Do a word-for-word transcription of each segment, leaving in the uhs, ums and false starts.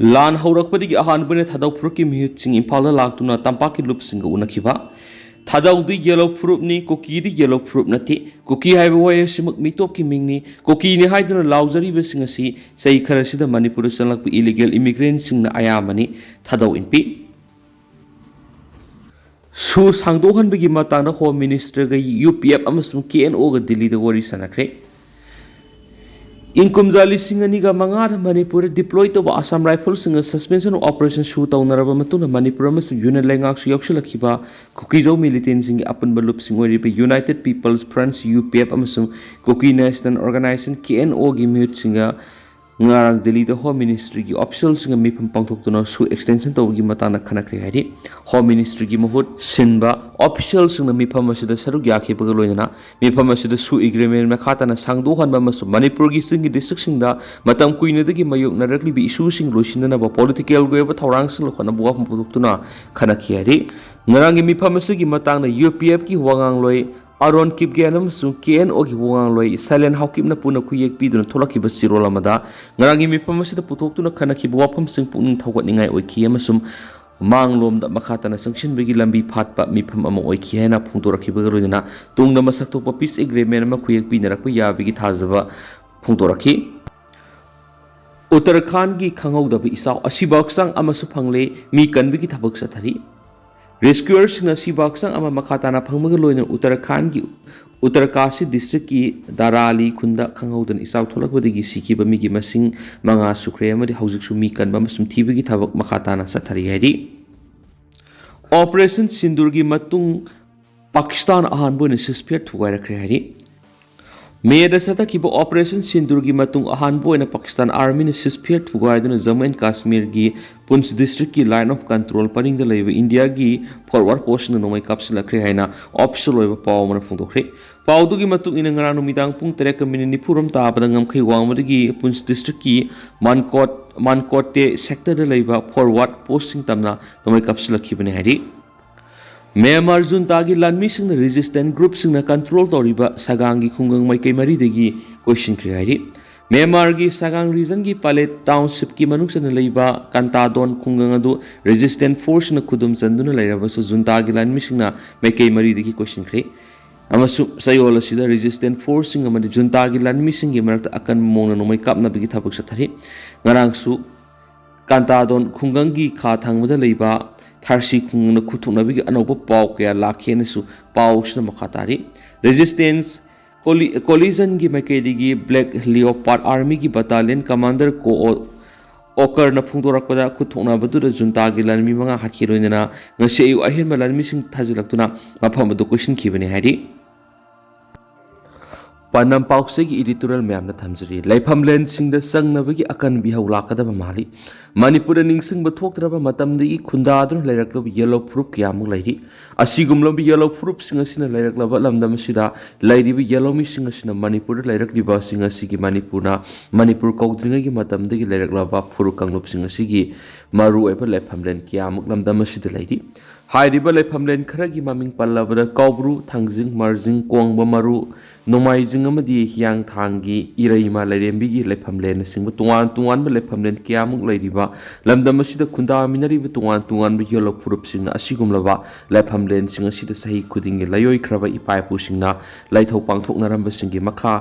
ꯂꯥꯟ ꯍꯧꯔꯛꯄꯗꯒꯤ ꯑꯍꯥꯟꯕ ꯑꯣꯏꯅ ꯊꯥꯗꯧ ꯐꯨꯔꯨꯞꯀꯤ ꯃꯤꯍꯨꯠꯁꯤꯡ ꯏꯝꯐꯥꯜꯗ ꯂꯥꯛꯇꯨꯅ ꯇꯝꯄꯥꯛꯀꯤ ꯂꯨꯞꯁꯤꯡꯒ ꯎꯅꯈꯤꯕ꯫ ꯊꯥꯗꯧꯗꯤ ꯌꯦꯂꯧ ꯐꯨꯔꯨꯞꯅꯤ, ꯀꯨꯀꯤꯗꯤ ꯌꯦꯂꯧ ꯐꯨꯔꯨꯞ ꯅꯠꯇꯦ꯫ ꯀꯨꯀꯤ ꯍꯥꯏꯕ ꯋꯥꯍꯩ ꯑꯁꯤꯃꯛ ꯃꯤꯇꯣꯞꯀꯤ ꯃꯤꯡꯅꯤ꯫ ꯀꯨꯀꯤꯅꯤ ꯍꯥꯏꯗꯨꯅ ꯂꯥꯎꯖꯔꯤꯕꯁꯤꯡ ꯑꯁꯤ ꯆꯍꯤ ꯈꯔꯁꯤꯗ ꯃꯅꯤꯄꯨꯔꯗ ꯆꯪꯂꯛꯄ ꯏꯂꯤꯒꯦꯜ ꯏꯃꯤꯒ꯭ꯔꯦꯟꯁꯤꯡꯅ ꯑꯌꯥꯝꯕꯅꯤ꯫ ꯊꯥꯗꯧ ꯏꯟꯄꯤ꯫ ꯁꯨ ꯁꯥꯡꯗꯣꯛꯍꯟꯕꯒꯤ ꯃꯇꯥꯡꯗ ꯍꯣꯝ ꯃꯤꯅꯤꯁꯇꯔꯒ ꯌꯨ ꯄꯤ ꯑꯦꯐ ꯑꯃꯁꯨꯡ ꯀꯦ ꯑꯦꯟ ꯑꯣꯒ ꯗꯤꯜꯂꯤꯗ ꯋꯥꯔꯤ ꯁꯥꯟꯅꯈ꯭ꯔꯦ꯫ ꯏꯪ ꯀꯨꯝꯖꯥ ꯂꯤꯁꯤꯡ ꯑꯅꯤꯒ ꯃꯉꯥꯗ ꯃꯅꯤꯄꯨꯔꯗ ꯗꯤꯄ꯭ꯂꯣꯏ ꯇꯧꯕ ꯑꯁꯥꯝ ꯔꯥꯏꯐꯜꯁꯤꯡꯒ suspension of operation ꯁꯨ ꯇꯧꯅꯔꯕ ꯃꯇꯨꯡꯗ ꯃꯅꯤꯄꯨꯔ ꯑꯃꯁꯨꯡ ꯌꯨꯅꯤꯌꯟ ꯂꯩꯉꯥꯛꯁꯨ ꯌꯥꯎꯁꯤꯜꯂꯛꯈꯤꯕ ꯀꯨꯀꯤꯖꯧ ꯃꯤꯂꯤꯇꯦꯟꯁꯤꯡꯒꯤ ꯑꯄꯨꯟꯕ ꯂꯨꯞꯁꯤꯡ ꯑꯣꯏꯔꯤꯕ United People's Front, U P F, ꯑꯃꯁꯨꯡ Kuki National Organisation, K N ꯑꯣꯒꯤ ꯃꯤꯍꯨꯠꯁꯤꯡꯒ ꯉꯔꯥꯡ ꯗꯤꯜꯂꯤꯗ ꯍꯣꯝ ꯃꯤꯅꯤꯁꯇ꯭ꯔꯤꯒꯤ ꯑꯣꯐꯤꯁꯤꯌꯦꯜꯁꯤꯡꯒ ꯃꯤꯐꯝ ꯄꯥꯡꯊꯣꯛꯇꯨꯅ ꯁꯨ ꯑꯦꯛꯁꯇꯦꯟꯁꯟ ꯇꯧꯕꯒꯤ ꯃꯇꯥꯡꯗ ꯈꯟꯅꯈ꯭ꯔꯦ ꯍꯥꯏꯔꯤ꯫ ꯍꯣꯝ ꯃꯤꯅꯤꯁꯇ꯭ꯔꯤꯒꯤ ꯃꯍꯨꯠ ꯁꯤꯟꯕ ꯑꯣꯐꯤꯁꯤꯌꯦꯜꯁꯤꯡꯅ ꯃꯤꯐꯝ ꯑꯁꯤꯗ ꯁꯔꯨꯛ ꯌꯥꯈꯤꯕꯒ ꯂꯣꯏꯅꯅ ꯃꯤꯐꯝ ꯑꯁꯤꯗ ꯁꯨ ꯑꯦꯒ꯭ꯔꯤꯃꯦꯟ ꯃꯈꯥ ꯇꯥꯅ ꯁꯥꯡꯗꯣꯛꯍꯟꯕ ꯑꯃꯁꯨꯡ ꯃꯅꯤꯄꯨꯔꯒꯤ ꯆꯤꯡꯒꯤ ꯗꯤꯁꯇ꯭ꯔꯤꯛꯁꯤꯡꯗ ꯃꯇꯝ ꯀꯨꯏꯅꯗꯒꯤ ꯃꯥꯌꯣꯛꯅꯔꯛꯂꯤꯕ ꯏꯁꯨꯁꯤꯡ ꯂꯣꯏꯁꯤꯟꯅꯅꯕ ꯄꯣꯂꯤꯇꯤꯀꯦꯜꯒꯤ ꯑꯣꯏꯕ ꯊꯧꯔꯥꯡꯁꯤꯡ ꯂꯧꯈꯠꯅꯕ ꯋꯥꯐꯝ ꯄꯨꯊꯣꯛꯇꯨꯅ ꯈꯟꯅꯈꯤ ꯍꯥꯏꯔꯤ꯫ ꯉꯔꯥꯡꯒꯤ ꯃꯤꯐꯝ ꯑꯁꯤꯒꯤ ꯃꯇꯥꯡꯗ ꯌꯨ ꯄꯤ ꯑꯦꯐꯀꯤ ꯋꯥꯉꯥꯡꯂꯣꯏ ꯑꯥꯔꯣꯟ ꯀꯤꯞꯒꯦꯟ ꯑꯃꯁꯨꯡ ꯀꯦ ꯑꯦꯟ ꯑꯣꯒꯤ ꯋꯥꯉꯥꯡꯂꯣꯏ ꯁꯥꯏꯂꯦꯟ ꯍꯥꯎꯀꯤꯞꯅ ꯄꯨꯟꯅ ꯈꯨꯌꯦꯛ ꯄꯤꯗꯨꯅ ꯊꯣꯛꯂꯛꯈꯤꯕ ꯆꯦꯔꯣꯜ ꯑꯃꯗ ꯉꯔꯥꯡꯒꯤ ꯃꯤꯐꯝ ꯑꯁꯤꯗ ꯄꯨꯊꯣꯛꯇꯨꯅ ꯈꯟꯅꯈꯤꯕ ꯋꯥꯐꯝꯁꯤꯡ ꯄꯨꯛꯅꯤꯡ ꯊꯧꯒꯠꯅꯤꯡꯉꯥꯏ ꯑꯣꯏꯈꯤ ꯑꯃꯁꯨꯡ ꯃꯥꯡꯂꯣꯝꯗ ꯃꯈꯥ ꯇꯥꯅ ꯆꯪꯁꯤꯟꯕꯒꯤ ꯂꯝꯕꯤ ꯐꯥꯠꯄ ꯃꯤꯐꯝ ꯑꯃ ꯑꯣꯏꯈꯤ ꯍꯥꯏꯅ ꯐꯣꯡꯗꯣꯔꯛꯈꯤꯕꯒ ꯂꯣꯏꯅꯅ ꯇꯨꯡꯗ ꯃꯁꯛ ꯊꯣꯛꯄ ꯄꯤꯁ ꯑꯦꯒ꯭ꯔꯤꯃꯦꯟ ꯑꯃ ꯈꯨꯌꯦꯛ ꯄꯤꯅꯔꯛꯄ ꯌꯥꯕꯒꯤ ꯊꯥꯖꯕ ꯐꯣꯡꯗꯣꯔꯛꯈꯤ꯫ ꯎꯠꯇꯔꯈꯥꯟꯒꯤ ꯈꯪꯍꯧꯗꯕ ꯏꯆꯥꯎ ꯑꯁꯤꯕ ꯍꯛꯆꯥꯡ ꯑꯃꯁꯨ ꯐꯪꯂꯦ, ꯃꯤ ꯀꯟꯕꯒꯤ ꯊꯕꯛ ꯆꯠꯊꯔꯤ꯫ ꯔꯦꯁꯀ꯭ꯌꯨꯌꯔꯁꯤꯡꯅ ꯑꯁꯤꯕ ꯍꯛꯆꯥꯡ ꯑꯃ ꯃꯈꯥ ꯇꯥꯅ ꯐꯪꯕꯒ ꯂꯣꯏꯅꯅ ꯎꯠꯇꯔꯈꯥꯟꯒꯤ ꯎꯠꯇꯔꯀꯥꯁꯤ ꯗꯤꯁꯇ꯭ꯔꯤꯛꯀꯤ ꯗꯥꯔꯥꯂꯤ ꯈꯨꯟꯗ ꯈꯪꯍꯧꯗꯅ ꯏꯆꯥꯎ ꯊꯣꯛꯂꯛꯄꯗꯒꯤ ꯁꯤꯈꯤꯕ ꯃꯤꯒꯤ ꯃꯁꯤꯡ ꯃꯉꯥ ꯁꯨꯈ꯭ꯔꯦ ꯑꯃꯗꯤ ꯍꯧꯖꯤꯛꯁꯨ ꯃꯤ ꯀꯟꯕ ꯑꯃꯁꯨꯡ ꯊꯤꯕꯒꯤ ꯊꯕꯛ ꯃꯈꯥ ꯇꯥꯅ ꯆꯠꯊꯔꯤ ꯍꯥꯏꯔꯤ꯫ ꯑꯣꯄꯔꯦꯁꯟ ꯁꯤꯟꯗꯨꯔꯒꯤ ꯃꯇꯨꯡ ꯄꯥꯀꯤꯁꯇꯥꯟ ꯑꯍꯥꯟꯕ ꯑꯣꯏꯅ ꯁꯤꯁꯐꯤꯌꯔ ꯊꯨꯒꯥꯏꯔꯛꯈ꯭ꯔꯦ ꯍꯥꯏꯔꯤ꯫ ꯃꯦꯗ ꯆꯠꯊꯈꯤꯕ ꯑꯣꯄꯔꯦꯁꯟ ꯁꯤꯟꯗꯨꯔꯒꯤ ꯃꯇꯨꯡ ꯑꯍꯥꯟꯕ ꯑꯣꯏꯅ ꯄꯥꯀꯤꯁꯇꯥꯟ ꯑꯥꯔꯃꯤꯅ ꯁꯤꯁꯐꯤꯌꯔ ꯊꯨꯒꯥꯏꯗꯨꯅ ꯖꯝꯃꯨ ꯑꯦꯟ ꯀꯥꯁꯃꯤꯔꯒꯤ ꯄꯨꯟꯁ ꯗꯤꯁꯇ꯭ꯔꯤꯛꯀꯤ ꯂꯥꯏꯟ ꯑꯣꯐ ꯀꯟꯇ꯭ꯔꯣꯜ ꯄꯔꯤꯡꯗ ꯂꯩꯕ ꯏꯟꯗꯤꯌꯥꯒꯤ ꯐꯣꯔꯋꯥꯔꯗ ꯄꯣꯁꯁꯤꯡꯅ ꯅꯣꯡꯃꯩ ꯀꯥꯞꯁꯤꯜꯂꯛꯈ꯭ꯔꯦ ꯍꯥꯏꯅ ꯑꯣꯐꯤꯁꯤꯌꯦꯜ ꯑꯣꯏꯕ ꯄꯥꯎ ꯑꯃꯅ ꯐꯣꯡꯗꯣꯛꯈ꯭ꯔꯦ꯫ ꯄꯥꯎꯗꯨꯒꯤ ꯃꯇꯨꯡ ꯏꯟꯅ ꯉꯔꯥꯡ ꯅꯨꯃꯤꯗꯥꯡ ꯄꯨꯡ ꯇꯔꯦꯠꯀ ꯃꯤꯅꯤꯠ ꯅꯤꯐꯨꯔꯣꯝ ꯇꯥꯕꯗ ꯉꯝꯈꯩ ꯋꯥꯡꯃꯗꯒꯤ ꯄꯨꯟꯁ ꯗꯤꯁꯇ꯭ꯔꯤꯛꯀꯤ ꯃꯥꯟꯀꯣꯠ ꯃꯥꯟꯀꯣꯠꯇꯦ ꯁꯦꯛꯇꯔꯗ ꯂꯩꯕ ꯐꯣꯔꯋꯥꯔꯗ ꯄꯣꯁꯁꯤꯡ ꯇꯝꯅ ꯅꯣꯡꯃꯩ ꯀꯥꯞꯁꯤꯜꯂꯛꯈꯤꯕꯅꯤ ꯍꯥꯏꯔꯤ꯫ ꯃ꯭ꯌꯥꯟꯃꯥꯔ ꯖꯨꯟꯇꯥꯒꯤ ꯂꯥꯟꯃꯤꯁꯤꯡꯅ ꯔꯦꯖꯤꯁꯇꯦꯟ ꯒ꯭ꯔꯨꯞꯁꯤꯡꯅ ꯀꯟꯇ꯭ꯔꯣꯜ ꯇꯧꯔꯤꯕ ꯁꯒꯥꯡꯒꯤ ꯈꯨꯡꯒꯪ ꯃꯥꯏꯀꯩ ꯃꯔꯤꯗꯒꯤ ꯀꯣꯏꯁꯤꯟꯈ꯭ꯔꯦ ꯍꯥꯏꯔꯤ꯫ ꯃ꯭ꯌꯥꯟꯃꯥꯔꯒꯤ ꯁꯒꯥꯡ ꯔꯤꯖꯟꯒꯤ ꯄꯥꯂꯦꯠ ꯇꯥꯎꯟꯁꯤꯞꯀꯤ ꯃꯅꯨꯡ ꯆꯟꯅ ꯂꯩꯕ ꯀꯟꯇꯥꯗꯣꯟ ꯈꯨꯡꯒꯪ ꯑꯗꯨ ꯔꯦꯖꯤꯁꯇꯦꯟ ꯐꯣꯔꯁꯅ ꯈꯨꯗꯨꯝ ꯆꯟꯗꯨꯅ ꯂꯩꯔꯕꯁꯨ, ꯖꯨꯟꯇꯥꯒꯤ ꯂꯥꯟꯃꯤꯁꯤꯡꯅ ꯃꯥꯏꯀꯩ ꯃꯔꯤꯗꯒꯤ ꯀꯣꯏꯁꯤꯟꯈ꯭ꯔꯦ꯫ ꯑꯃꯁꯨꯡ ꯆꯌꯣꯜ ꯑꯁꯤꯗ ꯔꯦꯖꯤꯁꯇꯦꯟ ꯐꯣꯔꯁꯁꯤꯡ ꯑꯃꯗꯤ ꯖꯨꯟꯇꯥꯒꯤ ꯂꯥꯟꯃꯤꯁꯤꯡꯒꯤ ꯃꯔꯛꯇ ꯑꯀꯟꯕ ꯃꯑꯣꯡꯗ ꯅꯣꯡꯃꯩ ꯀꯥꯞꯅꯕꯒꯤ ꯊꯕꯛ ꯆꯠꯊꯔꯤ꯫ ꯉꯔꯥꯡꯁꯨ ꯀꯟꯇꯥꯗꯣꯟ ꯈꯨꯡꯒꯪꯒꯤ ꯈꯥ ꯊꯪꯕꯗ ꯂꯩꯕ ꯊꯥꯔꯁꯤ ꯈꯨꯡꯒꯪꯗ ꯈꯨꯠꯊꯣꯛꯅꯕꯒꯤ ꯑꯅꯧꯕ ꯄꯥꯎ ꯀꯌꯥ ꯂꯥꯛꯈꯤ ꯍꯥꯏꯅꯁꯨ ꯄꯥꯎꯁꯤꯅ ꯃꯈꯥ ꯇꯥꯔꯤ꯫ ꯔꯦꯖꯤꯁꯇꯦꯟꯁ ꯀꯣꯂꯤ-, ꯀꯣꯂꯤꯖꯟꯒꯤ ꯃꯥꯏꯀꯩꯗꯒꯤ ꯕ꯭ꯂꯦꯛ ꯂꯤꯑꯣꯄꯥꯔꯗ ꯑꯥꯔꯃꯤꯒꯤ ꯕꯇꯥꯂꯤꯌꯟ ꯀꯃꯥꯟꯗꯔ ꯀꯣ ꯑꯣ-, ꯑꯣꯀꯔꯅ ꯐꯣꯡꯗꯣꯔꯛꯄꯗ, ꯈꯨꯠꯊꯣꯛꯅꯕꯗꯨꯗ ꯖꯨꯟꯇꯥꯒꯤ ꯂꯥꯟꯃꯤ ꯃꯉꯥ ꯍꯥꯠꯈꯤ꯫ ꯂꯣꯏꯅꯅ ꯉꯁꯤ ꯑꯌꯨꯛ ꯑꯍꯦꯟꯕ ꯂꯥꯟꯃꯤꯁꯤꯡ ꯊꯥꯖꯤꯜꯂꯛꯇꯨꯅ ꯃꯐꯝ ꯑꯗꯨ ꯀꯣꯏꯁꯤꯟꯈꯤꯕꯅꯤ ꯍꯥꯏꯔꯤ꯫ ꯄꯥꯟꯗꯝ ꯄꯥꯎꯆꯦꯒꯤ ꯏꯗꯤꯇꯣꯔꯤꯌꯦꯜ ꯃꯌꯥꯝꯅ ꯊꯝꯖꯔꯤ꯫ ꯂꯩꯐꯝꯂꯦꯟꯁꯤꯡꯗ ꯆꯪꯅꯕꯒꯤ ꯑꯀꯟꯕ ꯏꯍꯧ ꯂꯥꯛꯀꯗꯕ ꯃꯥꯜꯂꯤ꯫ ꯃꯅꯤꯄꯨꯔꯗ ꯅꯤꯡꯁꯤꯡꯕ ꯊꯣꯛꯇ꯭ꯔꯕ ꯃꯇꯝꯗꯒꯤ ꯈꯨꯟꯗꯥꯗꯨꯅ ꯂꯩꯔꯛꯂꯕ ꯌꯦꯜꯍꯧ ꯐꯨꯔꯨꯞ ꯀꯌꯥꯃꯨꯛ ꯂꯩꯔꯤ꯫ ꯑꯁꯤꯒꯨꯝꯂꯕ ꯌꯦꯜꯍꯧ ꯐꯨꯔꯨꯞꯁꯤꯡ ꯑꯁꯤꯅ ꯂꯩꯔꯛꯂꯕ ꯂꯝꯗꯝ ꯑꯁꯤꯗ ꯂꯩꯔꯤꯕ ꯌꯦꯜꯍꯧ ꯃꯤꯁꯤꯡ ꯑꯁꯤꯅ ꯃꯅꯤꯄꯨꯔꯗ ꯂꯩꯔꯛꯂꯤꯕꯁꯤꯡ ꯑꯁꯤꯒꯤ ꯃꯅꯤꯄꯨꯔꯅ ꯃꯅꯤꯄꯨꯔ ꯀꯧꯗ꯭ꯔꯤꯉꯩꯒꯤ ꯃꯇꯝꯗꯒꯤ ꯂꯩꯔꯛꯂꯕ ꯐꯨꯔꯨꯞ ꯀꯥꯡꯂꯨꯞꯁꯤꯡ ꯑꯁꯤꯒꯤ ꯃꯔꯨꯑꯣꯏꯕ ꯂꯩꯐꯝꯂꯦꯟ ꯀꯌꯥꯃꯨꯛ ꯂꯝꯗꯝ ꯑꯁꯤꯗ ꯂꯩꯔꯤ꯫ ꯍꯥꯏꯔꯤꯕ ꯂꯩꯐꯝꯂꯦꯟ ꯈꯔꯒꯤ ꯃꯃꯤꯡ ꯄꯜꯂꯕꯗ ꯀꯥꯎꯕ꯭ꯔꯨ, ꯊꯥꯡꯖꯤꯡ, ꯃꯥꯔꯖꯤꯡ, ꯀꯣꯡꯕ ꯃꯔꯨ, ꯅꯣꯡꯃꯥꯏꯖꯤꯡ ꯑꯃꯗꯤ ꯍꯤꯌꯥꯡꯊꯥꯡꯒꯤ ꯏꯔꯩꯃ ꯂꯥꯏꯔꯦꯝꯕꯤꯒꯤ ꯂꯩꯐꯝꯂꯦꯟꯅꯆꯤꯡꯕ ꯇꯣꯉꯥꯟ ꯇꯣꯉꯥꯟꯕ ꯂꯩꯐꯝꯂꯦꯟ ꯀꯌꯥꯃꯨꯛ ꯂꯩꯔꯤꯕ ꯂꯝꯗꯝ ꯑꯁꯤꯗ ꯈꯨꯟꯗꯥꯃꯤꯟꯅꯔꯤꯕ ꯇꯣꯉꯥꯟ ꯇꯣꯉꯥꯟꯕ ꯌꯦꯜꯍꯧ ꯐꯨꯔꯨꯞꯁꯤꯡꯅ ꯑꯁꯤꯒꯨꯝꯂꯕ ꯂꯩꯐꯝꯂꯦꯟꯁꯤꯡ ꯑꯁꯤꯗ ꯆꯍꯤ ꯈꯨꯗꯤꯡꯒꯤ ꯂꯥꯏꯑꯣꯏꯈ꯭ꯔꯕ ꯏꯄꯥ ꯏꯄꯨꯁꯤꯡꯅ ꯂꯥꯏꯊꯧ ꯄꯥꯡꯊꯣꯛꯅꯔꯝꯕꯁꯤꯡꯒꯤ ꯃꯈꯥ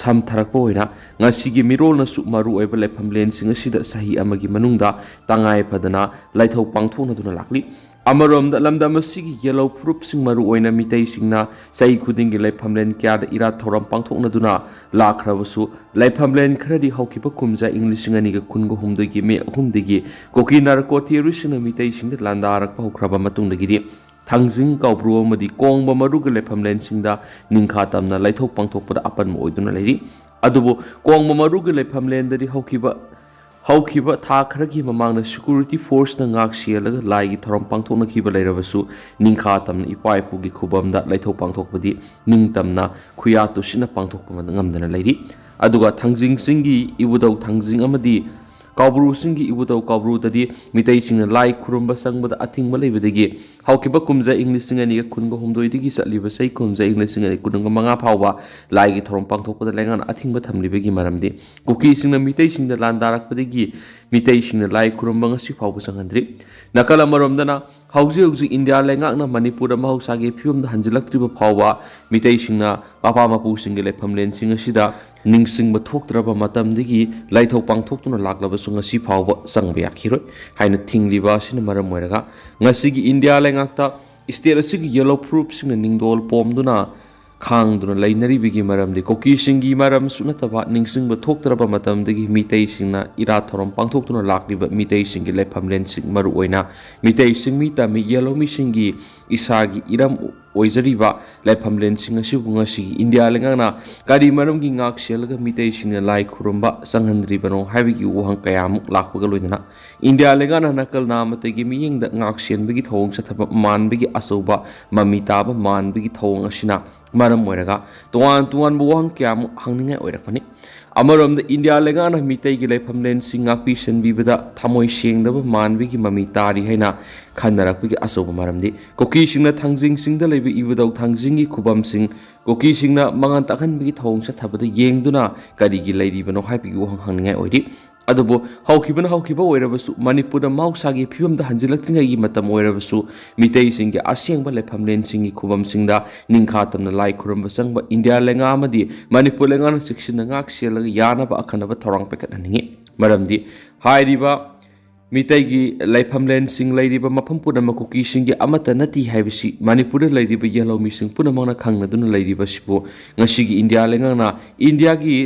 ꯁꯝꯊꯔꯛꯄ ꯑꯣꯏꯅ ꯉꯁꯤꯒꯤ ꯃꯤꯔꯣꯜꯅꯁꯨ ꯃꯔꯨꯑꯣꯏꯕ ꯂꯩꯐꯝꯂꯦꯟꯁꯤꯡ ꯑꯁꯤꯗ ꯆꯍꯤ ꯑꯃꯒꯤ ꯃꯅꯨꯡꯗ ꯇꯉꯥꯏ ꯐꯗꯅ ꯂꯥꯏꯊꯧ ꯄꯥꯡꯊꯣꯛꯅꯗꯨꯅ ꯂꯥꯛꯂꯤ꯫ ꯑꯃꯔꯣꯝꯗ ꯂꯝꯗꯝ ꯑꯁꯤꯒꯤ ꯌꯦꯜꯍꯧ ꯐꯨꯔꯨꯞꯁꯤꯡ, ꯃꯔꯨꯑꯣꯏꯅ ꯃꯤꯇꯩꯁꯤꯡꯅ ꯆꯍꯤ ꯈꯨꯗꯤꯡꯒꯤ ꯂꯩꯐꯝꯂꯦꯟ ꯀꯌꯥꯗ ꯏꯔꯥꯠ ꯊꯧꯔꯝ ꯄꯥꯡꯊꯣꯛꯅꯗꯨꯅ ꯂꯥꯛꯈ꯭ꯔꯕꯁꯨ, ꯂꯩꯐꯝꯂꯦꯟ ꯈꯔꯗꯤ ꯍꯧꯈꯤꯕ ꯀꯨꯝꯖꯥ ꯏꯪ ꯂꯤꯁꯤꯡ ꯑꯅꯤꯒ ꯀꯨꯟꯒ ꯍꯨꯝꯗꯣꯏꯒꯤ ꯃꯦ ꯑꯍꯨꯝꯗꯒꯤ ꯀꯨꯀꯤ ꯅꯥꯔꯀꯣ ꯇꯦꯔꯣꯔꯤꯁꯁꯤꯡꯅ ꯃꯤꯇꯩꯁꯤꯡꯗ ꯂꯥꯟꯗꯥꯔꯛꯄ ꯍꯧꯈ꯭ꯔꯕ ꯃꯇꯨꯡꯗꯒꯤꯗꯤ ꯊꯥꯡꯖꯤꯡ, ꯀꯥꯎꯕ꯭ꯔꯨ ꯑꯃꯗꯤ ꯀꯣꯡꯕ ꯃꯔꯨꯒꯤ ꯂꯩꯐꯝꯂꯦꯟꯁꯤꯡꯗ ꯅꯤꯡꯈꯥ ꯇꯝꯅ ꯂꯥꯏꯊꯧ ꯄꯥꯡꯊꯣꯛꯄꯗ ꯑꯄꯟꯕ ꯑꯣꯏꯗꯨꯅ ꯂꯩꯔꯤ꯫ ꯑꯗꯨꯕꯨ ꯀꯣꯡꯕ ꯃꯔꯨꯒꯤ ꯂꯩꯐꯝꯂꯦꯟꯗꯗꯤ ꯍꯧꯈꯤꯕ, ꯍꯧꯈꯤꯕ ꯊꯥ ꯈꯔꯒꯤ ꯃꯃꯥꯡꯗ ꯁꯦꯀ꯭ꯌꯨꯔꯤꯇꯤ ꯐꯣꯔꯁꯅ ꯉꯥꯛ ꯁꯦꯜꯂꯒ ꯂꯥꯏꯒꯤ ꯊꯧꯔꯝ ꯄꯥꯡꯊꯣꯛꯅꯈꯤꯕ ꯂꯩꯔꯕꯁꯨ, ꯅꯤꯡꯈꯥ ꯇꯝꯅ ꯏꯄꯥ ꯏꯄꯨꯒꯤ ꯈꯨꯕꯝꯗ ꯂꯥꯏꯊꯧ ꯄꯥꯡꯊꯣꯛꯄꯗꯤ ꯅꯤꯡꯇꯝꯅ ꯈꯨꯌꯥ ꯇꯨꯁꯤꯟꯅ ꯄꯥꯡꯊꯣꯛꯄ ꯉꯝꯗꯅ ꯂꯩꯔꯤ꯫ ꯑꯗꯨꯒ ꯊꯥꯡꯖꯤꯡ ꯆꯤꯡꯒꯤ ꯏꯕꯨꯙꯧ ꯊꯥꯡꯖꯤꯡ ꯑꯃꯗꯤ ꯀꯥꯎꯕ꯭ꯔꯨꯁꯤꯡꯒꯤ ꯏꯕꯨꯙꯧ ꯀꯥꯎꯕ꯭ꯔꯨꯗꯗꯤ ꯃꯤꯇꯩꯁꯤꯡꯅ ꯂꯥꯏ ꯈꯨꯔꯨꯝꯕ ꯆꯪꯕꯗ ꯑꯊꯤꯡꯕ ꯂꯩꯕꯗꯒꯤ ꯍꯧꯈꯤꯕ ꯀꯨꯝꯖꯥ ꯏꯪ ꯂꯤꯁꯤꯡ ꯑꯅꯤꯒ ꯀꯨꯟꯒ ꯍꯨꯝꯗꯣꯏꯗꯒꯤ ꯆꯠꯂꯤꯕ ꯆꯍꯤ ꯀꯨꯝꯖꯥ ꯏꯪ ꯂꯤꯁꯤꯡ ꯑꯅꯤ ꯀꯨꯟꯒ ꯃꯉꯥ ꯐꯥꯎꯕ ꯂꯥꯏꯒꯤ ꯊꯧꯔꯝ ꯄꯥꯡꯊꯣꯛꯄꯗ ꯂꯩꯉꯥꯛꯅ ꯑꯊꯤꯡꯕ ꯊꯝꯂꯤꯕꯒꯤ ꯃꯔꯝꯗꯤ ꯀꯨꯀꯤꯁꯤꯡꯅ ꯃꯤꯇꯩꯁꯤꯡꯗ ꯂꯥꯟꯗꯥꯔꯛꯄꯗꯒꯤ ꯃꯤꯇꯩꯁꯤꯡꯅ ꯂꯥꯏ ꯈꯨꯔꯨꯝꯕ ꯉꯁꯤ ꯐꯥꯎꯕ ꯆꯪꯍꯟꯗ꯭ꯔꯤ꯫ ꯅꯥꯀꯜ ꯑꯃꯔꯣꯝꯗꯅ ꯍꯧꯖꯤꯛ ꯍꯧꯖꯤꯛ ꯏꯟꯗꯤꯌꯥ ꯂꯩꯉꯥꯛꯅ ꯃꯅꯤꯄꯨꯔꯗ ꯃꯍꯧꯁꯥꯒꯤ ꯐꯤꯕꯝꯗ ꯍꯟꯖꯤꯜꯂꯛꯇ꯭ꯔꯤꯕ ꯐꯥꯎꯕ ꯃꯤꯇꯩꯁꯤꯡꯅ ꯃꯄꯥ ꯃꯄꯨꯁꯤꯡꯒꯤ ꯂꯩꯐꯝꯂꯦꯟꯁꯤꯡ ꯑꯁꯤꯗ ꯅꯤꯡꯁꯤꯡꯕ ꯊꯣꯛꯇ꯭ꯔꯕ ꯃꯇꯝꯗꯒꯤ ꯂꯥꯏꯊꯧ ꯄꯥꯡꯊꯣꯛꯇꯨꯅ ꯂꯥꯛꯂꯕꯁꯨ ꯉꯁꯤ ꯐꯥꯎꯕ ꯆꯪꯕ ꯌꯥꯈꯤꯔꯣꯏ ꯍꯥꯏꯅ ꯊꯤꯡꯂꯤꯕ ꯑꯁꯤꯅ ꯃꯔꯝ ꯑꯣꯏꯔꯒ ꯉꯁꯤꯒꯤ ꯏꯟꯗꯤꯌꯥ ꯂꯩꯉꯥꯛꯇ state ꯑꯁꯤꯒꯤ ꯌꯦꯜꯂꯣ ꯐꯨꯔꯨꯞꯁꯤꯡꯅ ꯅꯤꯡꯗꯣꯜ ꯄꯣꯝꯗꯨꯅ ꯈꯥꯡꯗꯨꯅ ꯂꯩꯅꯔꯤꯕꯒꯤ ꯃꯔꯝꯗꯤ ꯀꯨꯀꯤꯁꯤꯡꯒꯤ ꯃꯔꯝꯁꯨ ꯅꯠꯇꯕ ꯅꯤꯡꯁꯤꯡꯕ ꯊꯣꯛꯇ꯭ꯔꯕ ꯃꯇꯝꯗꯒꯤ ꯃꯤꯇꯩꯁꯤꯡꯅ ꯏꯔꯥꯠ ꯊꯧꯔꯝ ꯄꯥꯡꯊꯣꯛꯇꯨꯅ ꯂꯥꯛꯂꯤꯕ ꯃꯤꯇꯩꯁꯤꯡꯒꯤ ꯂꯩꯐꯝꯂꯦꯟꯁꯤꯡ, ꯃꯔꯨꯑꯣꯏꯅ ꯃꯤꯇꯩ ꯆꯤꯡꯃꯤ ꯇꯝꯃꯤ ꯌꯦꯜꯍꯧꯃꯤꯁꯤꯡꯒꯤ ꯏꯁꯥꯒꯤ ꯏꯔꯝ ꯑꯣꯏꯖꯔꯤꯕ ꯂꯥꯏꯐꯝꯂꯦꯟꯁꯤꯡ ꯑꯁꯤꯕꯨ ꯉꯁꯤꯒꯤ ꯏꯟꯗꯤꯌꯥ ꯂꯩꯉꯥꯛꯅ ꯀꯔꯤ ꯃꯔꯝꯒꯤ ꯉꯥꯛ ꯁꯦꯜꯂꯒ ꯃꯤꯇꯩꯁꯤꯡꯅ ꯂꯥꯏ ꯈꯨꯔꯨꯝꯕ ꯆꯪꯍꯟꯗ꯭ꯔꯤꯕꯅꯣ ꯍꯥꯏꯕꯒꯤ ꯋꯥꯍꯪ ꯀꯌꯥ ꯑꯃꯨꯛ ꯂꯥꯛꯄꯒ ꯂꯣꯏꯅꯅ ꯏꯟꯗꯤꯌꯥ ꯂꯩꯉꯥꯛꯅ ꯅꯥꯀꯜ ꯅꯥꯃꯇꯒꯤ ꯃꯤꯠꯌꯦꯡꯗ ꯉꯥꯛ ꯁꯦꯟꯕꯒꯤ ꯊꯧꯑꯣꯡ ꯆꯠꯊꯕ ꯃꯥꯟꯕꯒꯤ ꯑꯆꯧꯕ ꯃꯃꯤ ꯇꯥꯕ ꯃꯥꯟꯕꯒꯤ ꯊꯧꯑꯣꯡ ꯑꯁꯤꯅ ꯃꯔꯝ ꯑꯣꯏꯔꯒ ꯇꯣꯉꯥꯟ ꯇꯣꯉꯥꯟꯕ ꯋꯥꯍꯪ ꯀꯌꯥ ꯑꯃꯨꯛ ꯍꯪꯅꯤꯡꯉꯥꯏ ꯑꯣꯏꯔꯛꯄꯅꯤ꯫ ꯑꯃꯔꯣꯝꯗ ꯏꯟꯗꯤꯌꯥ ꯂꯩꯉꯥꯛꯅ ꯃꯤꯇꯩꯒꯤ ꯂꯩꯐꯝꯂꯦꯟꯁꯤꯡ ꯉꯥꯛꯄꯤ ꯁꯦꯟꯕꯤꯕꯗ ꯊꯃꯣꯏ ꯁꯦꯡꯗꯕ ꯃꯥꯟꯕꯒꯤ ꯃꯃꯤ ꯇꯥꯔꯤ ꯍꯥꯏꯅ ꯈꯟꯅꯔꯛꯄꯒꯤ ꯑꯆꯧꯕ ꯃꯔꯝꯗꯤ ꯀꯨꯀꯤꯁꯤꯡꯅ ꯊꯥꯡꯖꯤꯡ ꯆꯤꯡꯗ ꯂꯩꯕ ꯏꯕꯨꯙꯧ ꯊꯥꯡꯖꯤꯡꯒꯤ ꯈꯨꯕꯝꯁꯤꯡ ꯀꯨꯀꯤꯁꯤꯡꯅ ꯃꯉꯥꯜ ꯇꯥꯛꯍꯟꯕꯒꯤ ꯊꯧꯑꯣꯡ ꯆꯠꯊꯕꯗ ꯌꯦꯡꯗꯨꯅ ꯀꯔꯤꯒꯤ ꯂꯩꯔꯤꯕꯅꯣ ꯍꯥꯏꯕꯒꯤ ꯋꯥꯍꯪ ꯍꯪꯅꯤꯡꯉꯥꯏ ꯑꯣꯏꯔꯤ꯫ ꯑꯗꯨꯕꯨ ꯍꯧꯈꯤꯕꯅ ꯍꯧꯈꯤꯕ ꯑꯣꯏꯔꯕꯁꯨ, ꯃꯅꯤꯄꯨꯔꯗ ꯃꯍꯧꯁꯥꯒꯤ ꯐꯤꯕꯝꯗ ꯍꯟꯖꯤꯜꯂꯛꯇ꯭ꯔꯤꯉꯩꯒꯤ ꯃꯇꯝ ꯑꯣꯏꯔꯕꯁꯨ, ꯃꯤꯇꯩꯁꯤꯡꯒꯤ ꯑꯁꯦꯡꯕ ꯂꯩꯐꯝꯂꯦꯟꯁꯤꯡꯒꯤ ꯈꯨꯕꯝꯁꯤꯡꯗ ꯅꯤꯡꯈꯥ ꯇꯝꯅ ꯂꯥꯏ ꯈꯨꯔꯨꯝꯕ ꯆꯪꯕ ꯏꯟꯗꯤꯌꯥ ꯂꯩꯉꯥꯛ ꯑꯃꯗꯤ ꯃꯅꯤꯄꯨꯔ ꯂꯩꯉꯥꯛꯅ ꯆꯦꯛꯁꯤꯟꯅ ꯉꯥꯛ ꯁꯦꯜꯂꯒ ꯌꯥꯅꯕ ꯑꯈꯟꯅꯕ ꯊꯧꯔꯥꯡ ꯄꯥꯏꯈꯠꯍꯟꯅꯤꯡꯏ꯫ ꯃꯔꯝꯗꯤ ꯍꯥꯏꯔꯤꯕ ꯃꯤꯇꯩꯒꯤ ꯂꯩꯐꯝꯂꯦꯟꯁꯤꯡ ꯂꯩꯔꯤꯕ ꯃꯐꯝ ꯄꯨꯝꯅꯃꯛ ꯀꯨꯀꯤꯁꯤꯡꯒꯤ ꯑꯃꯠꯇ ꯅꯠꯇꯦ ꯍꯥꯏꯕꯁꯤ ꯃꯅꯤꯄꯨꯔꯗ ꯂꯩꯔꯤꯕ ꯌꯦꯜꯍꯧꯃꯤꯁꯤꯡ ꯄꯨꯝꯅꯃꯛꯅ ꯈꯪꯅꯗꯨꯅ ꯂꯩꯔꯤꯕꯁꯤꯕꯨ ꯉꯁꯤꯒꯤ ꯏꯟꯗꯤꯌꯥ ꯂꯩꯉꯥꯛꯅ ꯏꯟꯗꯤꯌꯥꯒꯤ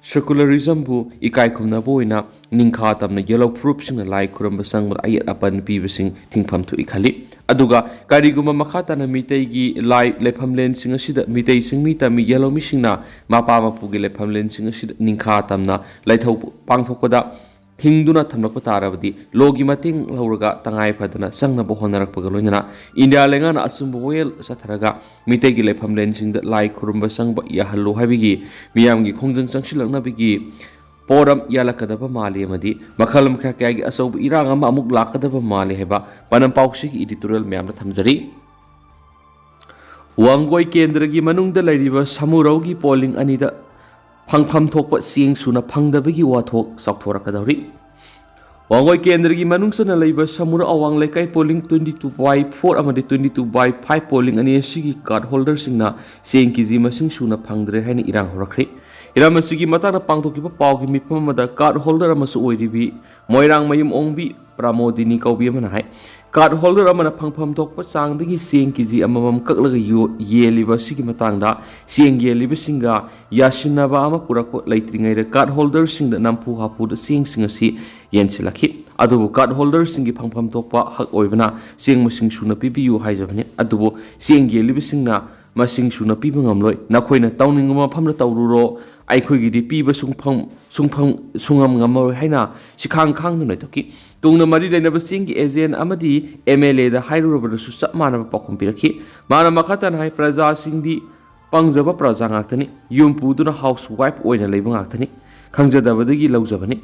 secularism ꯕꯨ ꯏꯀꯥꯏ ꯈꯨꯝꯅꯕ ꯑꯣꯏꯅ ꯅꯤꯡꯈꯥ ꯇꯝꯅ ꯌꯦꯜꯍꯧ ꯐꯨꯔꯨꯞꯁꯤꯡꯅ ꯂꯥꯏ ꯈꯨꯔꯨꯝꯕ ꯆꯪꯕꯗ ꯑꯌꯦꯠ ꯑꯄꯟ ꯄꯤꯕꯁꯤꯡ ꯊꯤꯡꯐꯝ ꯊꯣꯛꯏ ꯈꯜꯂꯤ꯫ ꯑꯗꯨꯒ ꯀꯔꯤꯒꯨꯝꯕ ꯃꯈꯥ ꯇꯥꯅ ꯃꯤꯇꯩꯒꯤ ꯂꯥꯏ ꯂꯩꯐꯝꯂꯦꯟꯁꯤꯡ ꯑꯁꯤꯗ ꯃꯤꯇꯩ ꯆꯤꯡꯃꯤ ꯇꯝꯃꯤ ꯌꯦꯜꯍꯧꯃꯤꯁꯤꯡꯅ ꯃꯄꯥ ꯃꯄꯨꯒꯤ ꯂꯩꯐꯝꯂꯦꯟꯁꯤꯡ ꯑꯁꯤꯗ ꯅꯤꯡꯈꯥ ꯇꯝꯅ ꯂꯥꯏꯊꯧ ꯄꯥꯡꯊꯣꯛꯄꯗ ꯊꯤꯡꯗꯨꯅ ꯊꯝꯂꯛꯄ ꯇꯥꯔꯕꯗꯤ ꯂꯣꯒꯤ ꯃꯇꯦꯡ ꯂꯧꯔꯒ ꯇꯉꯥꯏ ꯐꯗꯅ ꯆꯪꯅꯕ ꯍꯣꯠꯅꯔꯛꯄꯒ ꯂꯣꯏꯅꯅ ꯏꯟꯗꯤꯌꯥ ꯂꯩꯉꯥꯛꯅ ꯑꯆꯨꯝꯕ ꯋꯥꯌꯦꯜ ꯆꯠꯊꯔꯒ ꯃꯤꯇꯩꯒꯤ ꯂꯩꯐꯝꯂꯦꯟꯁꯤꯡꯗ ꯂꯥꯏ ꯈꯨꯔꯨꯝꯕ ꯆꯪꯕ ꯌꯥꯍꯜꯂꯨ ꯍꯥꯏꯕꯒꯤ ꯃꯤꯌꯥꯝꯒꯤ ꯈꯣꯡꯖꯪ ꯆꯪꯁꯤꯜꯂꯛꯅꯕꯒꯤ ꯄꯣꯠ ꯑꯃ ꯌꯥꯜꯂꯛꯀꯗꯕ ꯃꯥꯜꯂꯤ ꯑꯃꯗꯤ ꯃꯈꯜ ꯃꯈꯥ ꯀꯌꯥꯒꯤ ꯑꯆꯧꯕ ꯏꯔꯥꯡ ꯑꯃ ꯑꯃꯨꯛ ꯂꯥꯛꯀꯗꯕ ꯃꯥꯜꯂꯤ ꯍꯥꯏꯕ ꯄꯥꯎꯅꯝꯁꯤꯒꯤ editorial ꯃꯌꯥꯝꯗ ꯊꯝꯖꯔꯤ꯫ ꯋꯥꯡꯒꯣꯏ ꯀꯦꯟꯗ꯭ꯔꯒꯤ ꯃꯅꯨꯡꯗ ꯂꯩꯔꯤꯕ ꯁꯃꯨꯔꯧꯒꯤ ꯄꯣꯂꯤꯡ ꯑꯅꯤꯗ ꯐꯪꯐꯝ ꯊꯣꯛꯄ ꯆꯦꯡ ꯁꯨꯅ ꯐꯪꯗꯕꯒꯤ ꯋꯥꯊꯣꯛ ꯆꯥꯎꯊꯣꯔꯛꯀꯗꯧꯔꯤ꯫ ꯋꯥꯡꯒꯣꯏ ꯀꯦꯟꯗ꯭ꯔꯒꯤ ꯃꯅꯨꯡ ꯆꯟꯅ ꯂꯩꯕ ꯁꯃꯨꯔꯧ ꯑꯋꯥꯡ ꯂꯩꯀꯥꯏ polling twenty two by four ꯑꯃꯗꯤ twenty two by five polling ꯑꯅꯤ ꯑꯁꯤꯒꯤ card holderꯁꯤꯡꯅ ꯆꯦꯡ ꯀꯦꯖꯤ ꯃꯁꯤꯡ ꯁꯨꯅ ꯐꯪꯗ꯭ꯔꯦ ꯍꯥꯏꯅ ꯏꯔꯥꯡ ꯍꯧꯔꯛꯈ꯭ꯔꯦ꯫ ꯏꯔꯝ ꯑꯁꯤꯒꯤ ꯃꯇꯥꯡꯗ ꯄꯥꯡꯊꯣꯛꯈꯤꯕ ꯄꯥꯎꯒꯤ ꯃꯤꯐꯝ ꯑꯃꯗ card holder ꯑꯃꯁꯨ ꯑꯣꯏꯔꯤꯕꯤ ꯃꯣꯏꯔꯥꯡꯃꯌꯨꯝ ꯑꯣꯡꯕꯤ ꯄ꯭ꯔꯃꯣꯗꯤꯅꯤ ꯀꯧꯕꯤ ꯑꯃꯅ ꯍꯥꯏ, card holder ꯑꯃꯅ ꯐꯪꯐꯝ ꯊꯣꯛꯄ ꯆꯥꯡꯗꯒꯤ ꯆꯦꯡ ꯀꯦꯖꯤ ꯑꯃꯃꯝ ꯀꯛꯂꯒ ꯌꯣ-, ꯌꯦꯜꯂꯤꯕ ꯑꯁꯤꯒꯤ ꯃꯇꯥꯡꯗ ꯆꯦꯡ ꯌꯦꯜꯂꯤꯕꯁꯤꯡꯒ ꯌꯥꯁꯤꯟꯅꯕ ꯑꯃ ꯄꯨꯔꯛꯄ ꯂꯩꯇ꯭ꯔꯤꯉꯩꯗ card holderꯁꯤꯡꯗ ꯅꯝꯐꯨ ꯍꯥꯐꯨꯗ ꯆꯦꯡꯁꯤꯡ ꯑꯁꯤ ꯌꯦꯟꯁꯤꯜꯂꯛꯈꯤ꯫ ꯑꯗꯨꯕꯨ card holderꯁꯤꯡꯒꯤ ꯐꯪꯐꯝ ꯊꯣꯛꯄ ꯍꯛ ꯑꯣꯏꯕꯅ ꯆꯦꯡ ꯃꯁꯤꯡ ꯁꯨꯅ ꯄꯤꯕꯤꯌꯨ ꯍꯥꯏꯖꯕꯅꯤ꯫ ꯑꯗꯨꯕꯨ ꯆꯦꯡ ꯌꯦꯜꯂꯤꯕꯁꯤꯡꯅ ꯃꯁꯤꯡ ꯁꯨꯅ ꯄꯤꯕ ꯉꯝꯂꯣꯏ, ꯅꯈꯣꯏꯅ ꯇꯧꯅꯤꯡꯕ ꯃꯐꯝꯗ ꯇꯧꯔꯨꯔꯣ, ꯑꯩꯈꯣꯏꯒꯤꯗꯤ ꯄꯤꯕ ꯁꯨꯡꯐꯝ, ꯁꯨꯡꯐꯝ, ꯁꯨꯡꯉꯝ ꯉꯝꯃꯔꯣꯏ ꯍꯥꯏꯅ ꯁꯤꯈꯥꯡ ꯈꯥꯡꯗꯨꯅ ꯂꯩꯊꯣꯛꯈꯤ꯫ ꯇꯨꯡꯗ ꯃꯔꯤ ꯂꯩꯅꯕꯁꯤꯡꯒꯤ agent ꯑꯃꯗꯤ MLAꯗ ꯍꯥꯏꯔꯨꯔꯕꯗꯁꯨ ꯆꯞ ꯃꯥꯟꯅꯕ ꯄꯥꯎꯈꯨꯝ ꯄꯤꯔꯛꯈꯤ꯫ ꯃꯥꯅ ꯃꯈꯥ ꯇꯥꯅ ꯍꯥꯏ, ꯄ꯭ꯔꯖꯥꯁꯤꯡꯗꯤ ꯄꯪꯖꯕ ꯄ꯭ꯔꯖꯥ ꯉꯥꯛꯇꯅꯤ, ꯌꯨꯝ ꯄꯨꯗꯨꯅ housewife ꯑꯣꯏꯅ ꯂꯩꯕ ꯉꯥꯛꯇꯅꯤ, ꯈꯪꯖꯗꯕꯗꯒꯤ ꯂꯧꯖꯕꯅꯤ꯫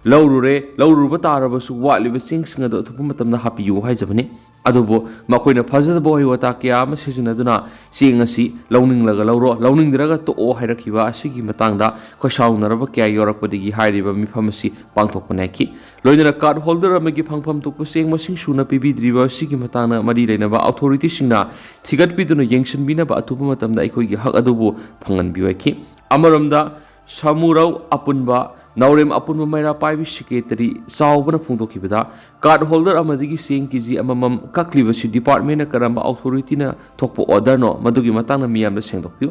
ꯂꯧꯔꯨꯔꯦ, ꯂꯧꯔꯨꯕ ꯇꯥꯔꯕꯁꯨ ꯋꯥꯠꯂꯤꯕ ꯆꯦꯡꯁꯤꯡ ꯑꯗꯨ ꯑꯊꯨꯕ ꯃꯇꯝꯗ ꯍꯥꯞꯄꯤꯌꯨ ꯍꯥꯏꯖꯕꯅꯤ꯫ ꯑꯗꯨꯕꯨ ꯃꯈꯣꯏꯅ ꯐꯖꯗꯕ ꯋꯥꯍꯩ ꯋꯥꯇꯥ ꯀꯌꯥ ꯑꯃ ꯁꯤꯖꯤꯟꯅꯗꯨꯅ ꯆꯦꯡ ꯑꯁꯤ ꯂꯧꯅꯤꯡꯂꯒ ꯂꯧꯔꯣ, ꯂꯧꯅꯤꯡꯗ꯭ꯔꯒ ꯇꯣꯛꯑꯣ ꯍꯥꯏꯔꯛꯈꯤꯕ ꯑꯁꯤꯒꯤ ꯃꯇꯥꯡꯗ ꯈꯣꯏꯁꯥꯎꯅꯔꯕ ꯀꯌꯥ ꯌꯥꯎꯔꯛꯄꯗꯒꯤ ꯍꯥꯏꯔꯤꯕ ꯃꯤꯐꯝ ꯑꯁꯤ ꯄꯥꯡꯊꯣꯛꯄ ꯅꯥꯏꯈꯤ꯫ ꯂꯣꯏꯅꯅ card holder ꯑꯃꯒꯤ ꯐꯪꯐꯝ ꯊꯣꯛꯄ ꯆꯦꯡ ꯃꯁꯤꯡ ꯁꯨꯅ ꯄꯤꯕꯤꯗ꯭ꯔꯤꯕ ꯑꯁꯤꯒꯤ ꯃꯇꯥꯡꯗ ꯃꯔꯤ ꯂꯩꯅꯕ authorityꯁꯤꯡꯅ ꯊꯤꯒꯠꯄꯤꯗꯨꯅ ꯌꯦꯡꯁꯤꯟꯕꯤꯅꯕ ꯑꯊꯨꯕ ꯃꯇꯝꯗ ꯑꯩꯈꯣꯏꯒꯤ ꯍꯛ ꯑꯗꯨꯕꯨ ꯐꯪꯍꯟꯕꯤꯌꯨ ꯍꯥꯏꯈꯤ꯫ ꯑꯃꯔꯣꯝꯗ ꯁꯃꯨꯔꯧ ꯑꯄꯨꯟꯕ ꯅꯥꯎꯔꯦꯝ ꯑꯄꯨꯟꯕ ꯃꯩꯔꯥ ꯄꯥꯏꯕꯤ secretary ꯆꯥꯎꯕꯅ ꯐꯣꯡꯗꯣꯛꯈꯤꯕꯗ, card holder ꯑꯃꯗꯒꯤ ꯆꯦꯡ ꯀꯦꯖꯤ ꯑꯃꯃꯝ ꯀꯛꯂꯤꯕꯁꯤ departmentꯅ ꯀꯔꯝꯕ authorityꯅ ꯊꯣꯛꯄ orderꯅꯣ, ꯃꯗꯨꯒꯤ ꯃꯇꯥꯡꯗ ꯃꯤꯌꯥꯝꯗ ꯁꯦꯡꯗꯣꯛꯄꯤꯌꯨ꯫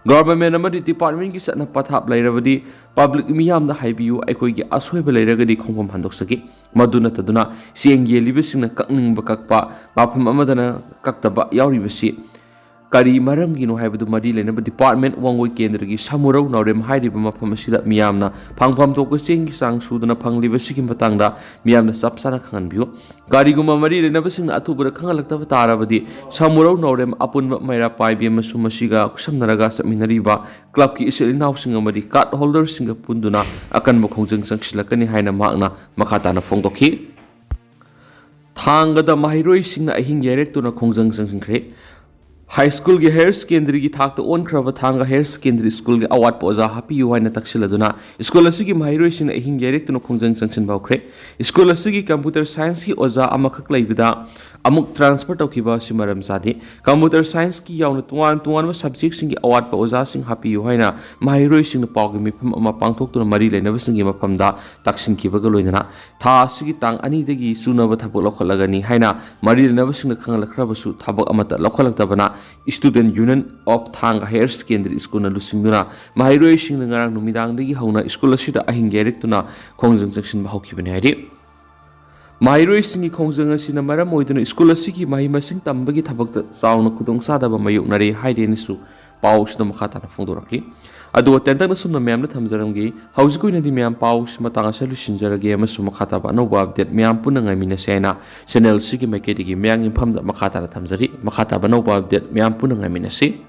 Government ꯑꯃꯗꯤ departmentꯀꯤ ꯆꯠꯅ ꯄꯊꯥꯞ ꯂꯩꯔꯕꯗꯤ public ꯃꯤꯌꯥꯝꯗ ꯍꯥꯏꯕꯤꯌꯨ, ꯑꯩꯈꯣꯏꯒꯤ ꯑꯁꯣꯏꯕ ꯂꯩꯔꯒꯗꯤ ꯈꯣꯡꯐꯝ ꯍꯟꯗꯣꯛꯆꯒꯦ꯫ ꯃꯗꯨ ꯅꯠꯇꯗꯨꯅ ꯆꯦꯡ ꯌꯦꯜꯂꯤꯕꯁꯤꯡꯅ ꯀꯛꯅꯤꯡꯕ ꯀꯛꯄ, ꯃꯐꯝ ꯑꯃꯗꯅ ꯀꯛꯇꯕ ꯌꯥꯎꯔꯤꯕꯁꯤ ꯀꯔꯤ ꯃꯔꯝꯒꯤꯅꯣ ꯍꯥꯏꯕꯗꯨ ꯃꯔꯤ ꯂꯩꯅꯕ ꯗꯤꯄꯥꯔꯠꯃꯦꯟꯠ ꯋꯥꯡꯒꯣꯏ ꯀꯦꯟꯗ꯭ꯔꯒꯤ ꯁꯃꯨꯔꯧ ꯅꯥꯎꯔꯦꯝ ꯍꯥꯏꯔꯤꯕ ꯃꯐꯝ ꯑꯁꯤꯗ ꯃꯤꯌꯥꯝꯅ ꯐꯪꯐꯝ ꯊꯣꯛꯄ ꯆꯦꯡꯒꯤ ꯆꯥꯡ ꯁꯨꯗꯨꯅ ꯐꯪꯂꯤꯕꯁꯤꯒꯤ ꯃꯇꯥꯡꯗ ꯃꯤꯌꯥꯝꯅ ꯆꯞ ꯆꯥꯅ ꯈꯪꯍꯟꯕꯤꯌꯨ꯫ ꯀꯔꯤꯒꯨꯝꯕ ꯃꯔꯤ ꯂꯩꯅꯕꯁꯤꯡꯅ ꯑꯊꯨꯕꯗ ꯈꯪꯍꯜꯂꯛꯇꯕ ꯇꯥꯔꯕꯗꯤ, ꯁꯃꯨꯔꯧ ꯅꯥꯎꯔꯦꯝ ꯑꯄꯨꯟꯕ ꯃꯩꯔꯥ ꯄꯥꯏꯕꯤ ꯑꯃꯁꯨꯡ ꯃꯁꯤꯒ ꯈꯨꯠꯁꯝꯅꯔꯒ ꯆꯠꯃꯤꯟꯅꯔꯤꯕ ꯀ꯭ꯂꯕꯀꯤ ꯏꯆꯤꯜ ꯏꯅꯥꯎꯁꯤꯡ ꯑꯃꯗꯤ ꯀꯥꯔꯗ ꯍꯣꯜꯗꯔꯁꯤꯡꯒ ꯄꯨꯟꯗꯨꯅ ꯑꯀꯟꯕ ꯈꯣꯡꯖꯪ ꯆꯪꯁꯤꯜꯂꯛꯀꯅꯤ ꯍꯥꯏꯅ ꯃꯍꯥꯛꯅ ꯃꯈꯥ ꯇꯥꯅ ꯐꯣꯡꯗꯣꯛꯈꯤ꯫ ꯊꯥꯡꯒꯗ ꯃꯍꯩꯔꯣꯏꯁꯤꯡꯅ ꯑꯍꯤꯡ ꯌꯥꯏꯔꯦꯛꯇꯨꯅ ꯈꯣꯡꯖꯪ ꯆꯪꯁꯤꯟꯈ꯭ꯔꯦ꯫ ꯍꯥꯏ ꯁ꯭ꯀꯨꯜꯒꯤ ꯍꯥꯌꯔ ꯁꯦꯀꯦꯟꯗꯔꯤꯒꯤ ꯊꯥꯛꯇ ꯑꯣꯟꯈ꯭ꯔꯕ ꯊꯥꯡꯒ ꯍꯥꯌꯔ ꯁꯦꯀꯦꯟꯗꯔꯤ ꯁ꯭ꯀꯨꯜꯒꯤ ꯑꯋꯥꯠꯄ ꯑꯣꯖꯥ ꯍꯥꯞꯄꯤꯌꯨ ꯍꯥꯏꯅ ꯇꯛꯁꯤꯜꯂꯗꯨꯅ ꯁ꯭ꯀꯨꯜ ꯑꯁꯤꯒꯤ ꯃꯍꯩꯔꯣꯏꯁꯤꯡꯅ ꯑꯍꯤꯡ ꯌꯥꯏꯔꯦꯛꯇꯨꯅ ꯈꯣꯡꯖꯪ ꯆꯪꯁꯤꯟꯕ ꯍꯧꯈ꯭ꯔꯦ꯫ ꯁ꯭ꯀꯨꯜ ꯑꯁꯤꯒꯤ ꯀꯝꯄ꯭ꯌꯨꯇꯔ ꯁꯥꯏꯟꯁꯀꯤ ꯑꯣꯖꯥ ꯑꯃꯈꯛ ꯂꯩꯕꯗ ꯑꯃꯨꯛ ꯇ꯭ꯔꯥꯟꯁꯐꯔ ꯇꯧꯈꯤꯕ ꯑꯁꯤ ꯃꯔꯝ ꯆꯥꯗꯦ꯫ ꯀꯝꯄ꯭ꯌꯨꯇꯔ ꯁꯥꯏꯟꯁꯀꯤ ꯌꯥꯎꯅ ꯇꯣꯉꯥꯟ ꯇꯣꯉꯥꯟꯕ ꯁꯕꯖꯦꯛꯁꯤꯡꯒꯤ ꯑꯋꯥꯠꯄ ꯑꯣꯖꯥꯁꯤꯡ ꯍꯥꯞꯄꯤꯌꯨ ꯍꯥꯏꯅ ꯃꯍꯩꯔꯣꯏꯁꯤꯡꯅ ꯄꯥꯎꯒꯤ ꯃꯤꯐꯝ ꯑꯃ ꯄꯥꯡꯊꯣꯛꯇꯨꯅ ꯃꯔꯤ ꯂꯩꯅꯕꯁꯤꯡꯒꯤ ꯃꯐꯝꯗ ꯇꯥꯛꯁꯤꯟꯈꯤꯕꯒ ꯂꯣꯏꯅꯅ ꯊꯥ ꯑꯁꯤꯒꯤ ꯇꯥꯡ ꯑꯅꯤꯗꯒꯤ ꯆꯨꯅꯕ ꯊꯕꯛ ꯂꯧꯈꯠꯂꯒꯅꯤ ꯍꯥꯏꯅ ꯃꯔꯤ ꯂꯩꯅꯕꯁꯤꯡꯅ ꯈꯪꯍꯜꯂꯛꯈ꯭ꯔꯕꯁꯨ, ꯊꯕꯛ ꯑꯃꯠꯇ ꯂꯧꯈꯠꯂꯛꯇꯕꯅ Student Union of Thanga Higher Secondary Schoolꯅ ꯂꯨꯆꯤꯡꯗꯨꯅ ꯃꯍꯩꯔꯣꯏꯁꯤꯡꯅ ꯉꯔꯥꯡ ꯅꯨꯃꯤꯗꯥꯡꯗꯒꯤ ꯍꯧꯅ ꯁ꯭ꯀꯨꯜ ꯑꯁꯤꯗ ꯑꯍꯤꯡ ꯌꯥꯏꯔꯦꯛꯇꯨꯅ ꯈꯣꯡꯖꯪ ꯆꯪꯁꯤꯟꯕ ꯍꯧꯈꯤꯕꯅꯤ ꯍꯥꯏꯔꯤ꯫ ꯃꯍꯩꯔꯣꯏꯁꯤꯡꯒꯤ ꯈꯣꯡꯖꯪ ꯑꯁꯤꯅ ꯃꯔꯝ ꯑꯣꯏꯗꯨꯅ ꯁ꯭ꯀꯨꯜ ꯑꯁꯤꯒꯤ ꯃꯍꯩ ꯃꯁꯤꯡ ꯇꯝꯕꯒꯤ ꯊꯕꯛꯇ ꯆꯥꯎꯅ ꯈꯨꯗꯣꯡꯆꯥꯗꯕ ꯃꯥꯌꯣꯛꯅꯔꯦ ꯍꯥꯏꯔꯦꯅꯁꯨ ꯄꯥꯎ ꯑꯁꯤꯗ ꯃꯈꯥ ꯇꯥꯅ ꯐꯣꯡꯗꯣꯔꯛꯂꯤ꯫ ꯑꯗꯨꯒ ꯇꯦꯟꯇꯛꯅ ꯁꯨꯝꯅ ꯃꯌꯥꯝꯗ ꯊꯝꯖꯔꯝꯒꯦ꯫ ꯍꯧꯖꯤꯛ ꯑꯣꯏꯅꯗꯤ ꯃꯌꯥꯝ ꯄꯥꯎꯁꯤ ꯃꯇꯥꯡ ꯑꯁꯤꯗ ꯂꯣꯏꯁꯤꯟꯖꯔꯒꯦ ꯑꯃꯁꯨꯡ ꯃꯈꯥ ꯇꯥꯕ ꯑꯅꯧꯕ ꯑꯞꯗꯦꯠ ꯃꯌꯥꯝ ꯄꯨꯟꯅ ꯉꯥꯏꯃꯤꯟꯅꯁꯦ ꯍꯥꯏꯅ ꯆꯦꯅꯦꯜꯁꯤꯒꯤ ꯃꯥꯏꯀꯩꯗꯒꯤ ꯃꯌꯥꯡ ꯏꯝꯐꯝꯗ ꯃꯈꯥ ꯇꯥꯅ ꯊꯝꯖꯔꯤ꯫ ꯃꯈꯥ ꯇꯥꯕ ꯑꯅꯧꯕ ꯑꯞꯗꯦꯠ ꯃꯌꯥꯝ ꯄꯨꯟꯅ ꯉꯥꯏꯃꯤꯟꯅꯁꯤ꯫